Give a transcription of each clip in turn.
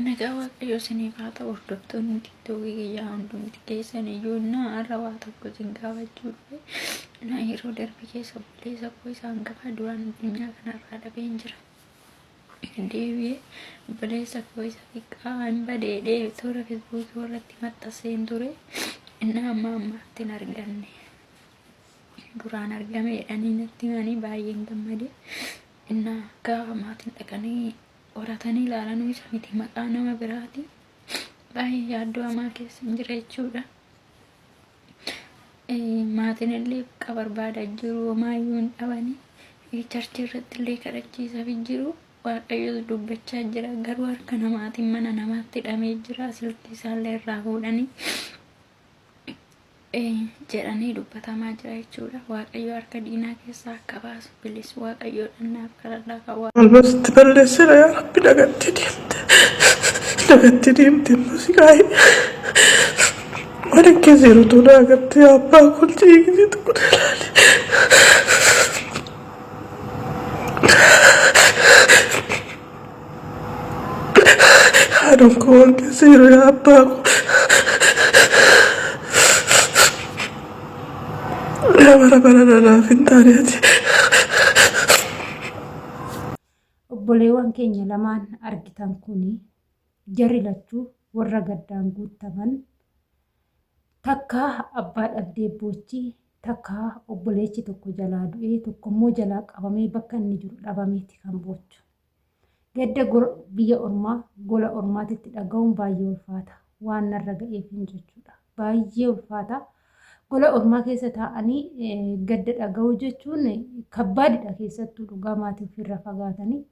Nagaa Waaqayyoo isiniif haa ta'u, hordoftoonni tiktookii kiyyaa hundumti keessan iyyuu. Na har'a waa tokko isin gaafachuu dhufe. Na yeroo darbe keessa obboleessa koo isa hangafaa duraan addunyaa kanarraa dhabeen jira. Deebi'ee obboleessa koo isa xiqqaa hin badeedhee toora feesbuukii irratti maxxanseen ture. Inni amma ammaatti hin arganne. Duraan argame jedhanii natti himanii baay'een gammade. Innaa gaafa maatiin dhaqanii qoratanii ilaalanuu isa miti, maqaa nama biraati. Baay'ee yaaddoo hamaa keessa hin jira jechuudha. Maatiin illee bakka barbaadaa jiru, homaayyuu hin dhabanii. Charchii irratti illee kadhachiisaaf jiru. Waaqayyos dubbachaa jira, garuu harka namaatiin mana namaatti hidhamee jira. Silkii isaallee irraa fuudhanii jedhanii dubbatamaa jira jechuudha. Waaqayyo harka diinaa keessaa akka baasu bilis Waaqayyo dhannaaf kadhadhaa kan Almost itti balleessina yaa Rabbi, nagatti deemte. Nagatti deemte muuziqaa. Waan keessa jirutu naa agartee abbaa kolchee gisee tokko na ilaali. Haadhoon koo waan keessa jiru yaa abbaa koo. Yaa bara bara nanaaf hin taane ati. Obboleewwan keenya lamaan argitan kun jarri lachuu warra gaddaan guuttaman, takka abbaa dhabdee boochi, takka obboleechi tokko jalaa du'ee, tokkommoo jalaa qabamee bakka inni jiru dhabameeti kan boochu. Gadda biyya ormaa gola ormaatitti dhaga'uun baay'ee ulfaata. Waan narra ga'eefin jechuudha. Baay'ee ulfaata. Gola ormaa keessa taa'anii gadda dhaga'uu jechuun kabbaadidha, keessattuu dhugaa maatii ofiirraa fagaatanii.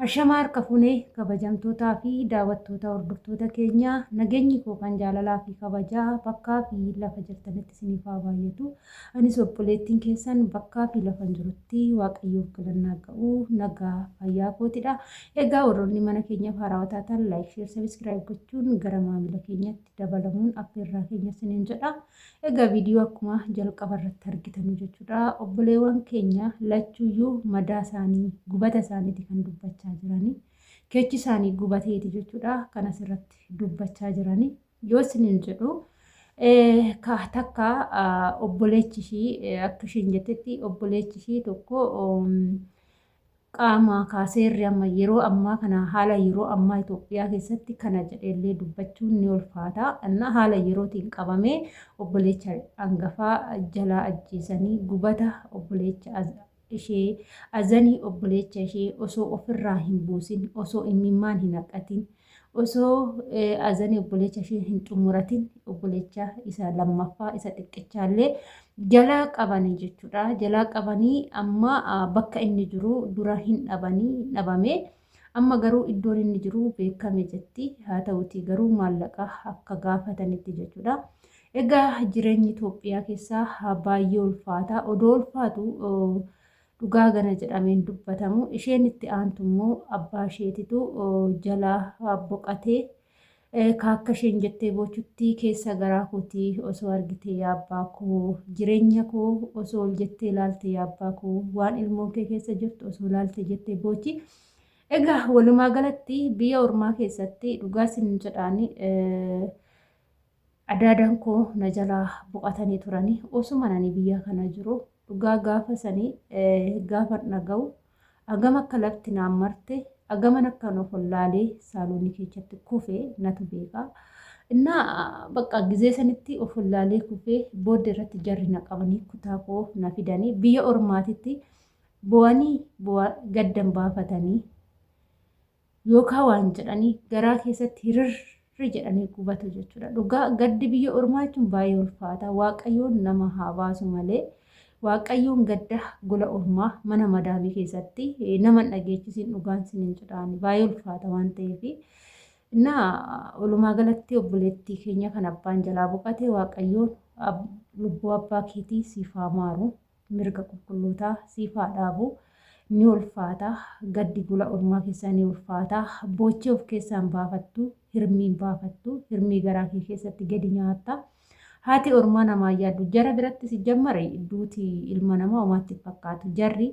Ashamaa, harka fuunee kabajamtootaa fi daawwattoota hordoftoota keenyaa, nageenyi koo kan jaalalaa fi kabajaa bakkaa fi lafa jirtanitti isiniif haa baay'atu. Anis obboleettiin keessan bakkaa fi lafa jirutti Waaqayyoof galannaa ga'u, nagaa fayyaa kootidha. Egaa warroonni mana keenyaaf haarawaa taatan like, share, subscribe gochuun gara maamila keenyatti dabalamuun affeerraa keenya isiniin jedha. Egaa viidiyoo akkuma jalqaba irratti argitanu jechuudha. Obboleewwan keenya lachuuyyuu madaa isaanii, gubata isaaniiti kan dubbachaa jiranii. Keechi isaanii gubateeti jechuudha kan asirratti dubbachaa jiranii. Yoo isiniin jedhu, takka obboleechi ishii, akka isheen jettetti, obboleechi ishii tokko qaama kaaseerri amma yeroo ammaa kana, haala yeroo ammaa Itoophiyaa keessatti kana jedheellee dubbachuun ni ulfaata. Inna haala yerootiin qabamee obboleecha hangafaa jalaa ajjeesanii, gubata obboleecha ishee, azanii obboleecha ishee osoo ofirraa hin buusin, osoo imimmaan hin haqatin, osoo azanii obboleecha ishee hin xumuratin obboleecha isa lammaffaa isa xiqqichallee jalaa qabanii jechuudha. Jalaa qabanii amma bakka inni jiru dura hin dhabanii, dhabame. Amma garuu iddoon inni jiru beekame jetti. Haa ta'uti garuu maallaqa akka gaafatanitti jechuudha. Egaa jireenyi Itoophiyaa keessaa baay'ee ulfaata. Odoo ulfaatu dhugaa gana jedhameen dubbatamu. Isheen itti aantu immoo abbaa isheetitu jalaa boqatee, kaakka isheen jettee boochutti, keessa garaa kootii osoo argite yaa abbaa koo, jireenya koo osoo ol jettee ilaalte yaa abbaa koo, waan ilmoon kee keessa jirtu osoo ilaalte jettee boochi. Egaa walumaa galatti biyya ormaa keessatti dhugaa isin jedhaani, adaadaan koo na jalaa boqatanii turanii osuma ani biyya kana jiru. Dhugaa gaafa sanii gaafa dhaga'u agam akka lafti naan marte, agaman akka of wallaalee saaloonii keessatti kufe natu beeka. Innaa bakka gizee sanitti of wallaalee kufee booddee irratti jarri na qabanii kutaa koo na fidanii biyya ormaatitti bo'anii gaddan baafatanii yookaan waan jedhanii garaa keessatti hirirri jedhanii gubatu jechuudha. Dhugaa gaddi biyya ormaa jechuun baay'ee ulfaata. Waaqayyoon nama haa baasu malee, Waaqayyoon gadda gola ormaa mana madaamii keessatti nama hin dhageechisiin, dhugaan sinin jedhaan baay'ee ulfaata waan ta'eef. Innaa walumaa galatti obboleettii keenya kan abbaan jalaa boqate, Waaqayyoon lubbuu abbaa keetii siif haa maaru. Mirga qulqullootaa siif haa dhaabu. Ni ulfaata, gaddi gola ormaa keessaa ni ulfaata. Boochee of keessaan baafattu, hirmiin baafattu, hirmii garaa kee keessatti gadi nyaatta. Haati ormaa namaa yaaddu jara biratti si jammare duuti ilma namaa homaatti hin fakkaatu. Jarri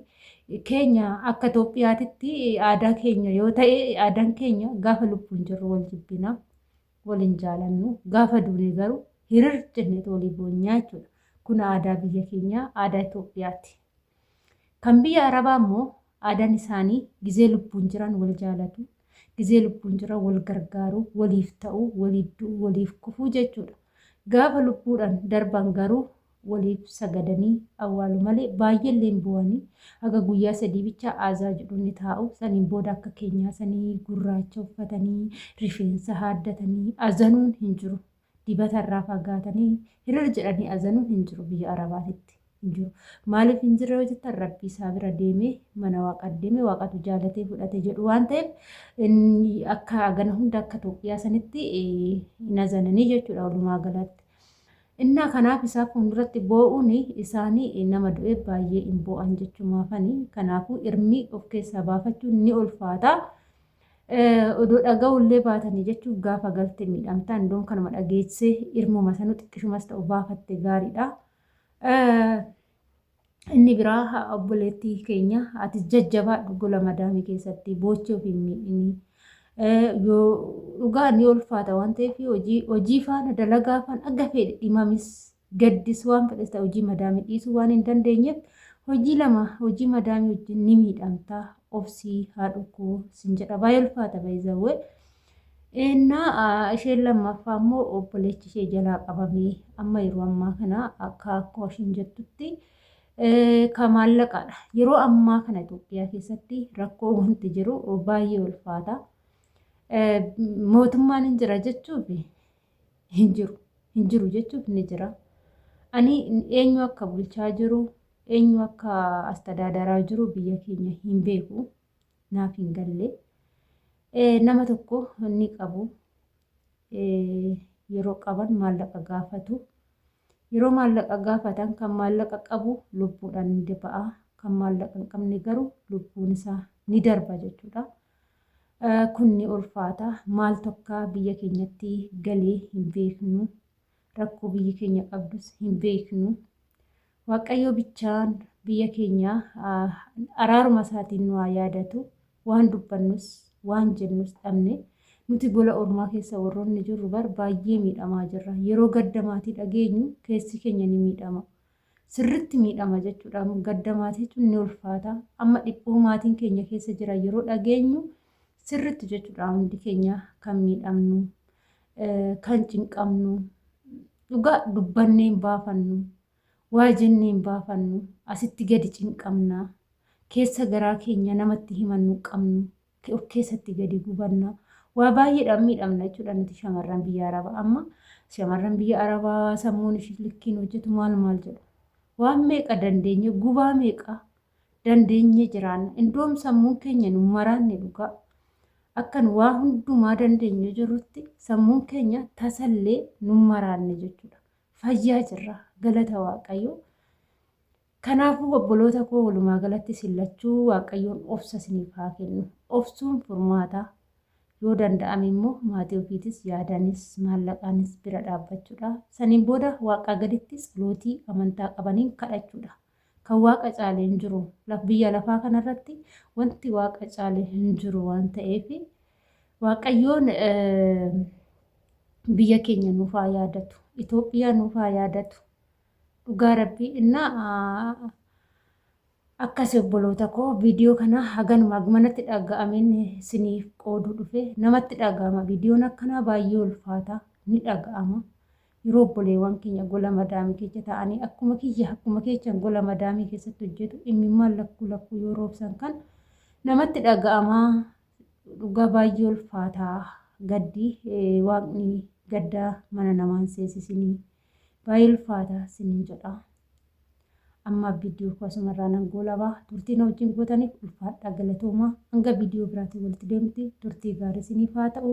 keenya akka Itoophiyaatitti aadaa keenya yoo ta'e aadaan keenya gaafa lubbuun jirru wal jibbina, wal hin jaalannu. Gaafa duune garuu hirir jenneetu walii boonyaa jechuudha. Kun aadaa biyya keenyaa, aadaa Itoophiyaati. Kan biyya Arabaa immoo aadaan isaanii gizee lubbuun jiran wal jaalatu, gizee lubbuun jiran wal gargaaru, waliif ta'u, waliif du'u, waliif kufuu jechuudha. Gaafa lubbuudhaan darban garuu waliif sagadanii awwaalu malee baay'eellee hin boo'anii haga guyyaa 3 bichaa aazaa jedhu ni taa'u. Saniin booda akka keenyaa sanii gurraacha uffatanii rifeensa haaddatanii azanuun hin jiru. Dibata irraa fagaatanii hirir jedhanii azanuun hin jiru biyya Arabaatitti. Hin jiru. Maaliif hin jirre yoo jettan Rabbii isaa bira deemee mana Waaqaa deemee Waaqatu jaalatee fudhate jedhu waan ta'eef akka gana hunda akka Itoophiyaa sanitti hin azananii jechuudha walumaa galatti. Innaa kanaaf isaa fuulduratti boo'uun isaanii nama du'e baay'ee hin boo'an jechumaafani. Kanaafuu irmii of keessaa baafachuun ni ulfaata. Odoo dhaga'ullee baatanii jechuuf gaafa galte miidhamta. Indoom kanuma dhageessee irmuma sanuu xiqqishumas ta'u baafatte gaariidha. Inni biraa obboleettii keenya ati jajjabaadhu gola madaamii keessatti boochee of hin miidhini. Yoo dhugaa ni ulfaata waan ta'eef hojii hojii faana dalagaa faana aga fedhe dhimamis gaddis waan fedhes ta'e hojii madaamii dhiisuu waan hin dandeenyeef hojii lama hojii madaamii wajjin ni miidhamta obsii haadha koo sin jedha baay'ee ulfaata baay'ee. Ennaa isheen lammaffaa immoo obboleechi ishee jalaa qabamee amma yeroo ammaa kana akka akkoo ishiin jettutti ka maallaqaadha. Yeroo ammaa kana Itoophiyaa keessatti rakkoo wanti jiru baay'ee ulfaata. Mootummaan hin jira jechuuf hin jiru. Hin jiru jechuuf ni jira. Ani eenyu akka bulchaa jiru, eenyu akka astadaadaraa jiru biyya keenya hin beeku. Naaf hin galle. Nama tokko ni qabu. Yeroo qaban maallaqa gaafatu. Yeroo maallaqa gaafatan kan maallaqa qabu lubbuudhaan ni ba'a. Kan maallaqa hin qabne garuu lubbuun isaa ni darba jechuudha. Kun ni ulfaata. Maaltu akka biyya keenyatti galee hin beeknu. Rakkoo biyyi keenya qabdus hin beeknu. Waaqayyoo bichaan biyya keenya araaruma isaatiin nu haa yaadatu. Waan dubbannus waan jennus dhabne nuti gola ormaa keessa warroonni jirru bar baay'ee miidhamaa jirra. Yeroo gadda maatii dhageenyu keessi keenya ni miidhama. Sirritti miidhama jechuudha. Gadda maatii jechuun ni ulfaata. Amma dhiphuu maatiin keenya keessa jira yeroo dhageenyu sirritti jechuudha hundi keenya kan miidhamnu kan cinqamnu dhugaa dubbannee hin baafannu. Waa jennee hin baafannu. Asitti gadi cinqamna. Keessa garaa keenya namatti himannu qabnu. Of keessatti gadi gubanna. Waa baay'eedhaan miidhamna jechuudha nuti shamarran biyya Arabaa. Amma shamarran biyya Arabaa sammuun ishii likkiin hojjetu maal maal jedhu. Waan meeqa dandeenye gubaa meeqa dandeenye jiraanna. Indoom sammuun keenya nu maraanne dhugaa. Akkan waa hundumaa dandeenye jirrutti sammuun keenya tasallee nu maraanne jechuudha. Fayyaa jirra galata Waaqayyoo. Kanaafuu obboloota koo walumaa galatti isin lachuu Waaqayyoon obsa isiniif haa kennu. Obsuun furmaata. Yoo danda'ame immoo maatii ofiitis yaadaanis maallaqaanis bira dhaabbachuudha. Saniin booda Waaqaa gaditti tsalootii amantaa qabaniin kadhachuudha. Kan Waaqa caale hin jiru. Biyya lafaa kanarratti wanti Waaqa caale hin jiru waan ta'eef Waaqayyoon biyya keenya nuuf haa yaadatu. Itoophiyaa nuuf haa yaadatu. Dhugaa rabbii innaa akkasi obboloota koo viidiyoo kana haganuma manatti dhaga'ameen isiniif qooduu dhufe namatti dhaga'ama. Viidiyoon akkanaa baay'ee ulfaata ni dhaga'ama. Yeroo obboleewwan keenya gola madaamii keessa taa'anii akkuma kiyya akkuma keechan gola madaamii keessatti hojjetu imimmaan lakkuu lakkuu yoo roobsan kan namatti dhaga'ama. Dhugaa baay'ee ulfaata gaddi waaqni gadda mana namaan seesisinii baay'ee ulfaata sinin jedha. Amma viidiyoo koo asumarraa nan goolaba. Turtii na wajjin gootaniif ulfaadhaa galatoomaa. Hanga viidiyoo biraatiin walitti deemti turtii gaarii isiniif haa ta'u.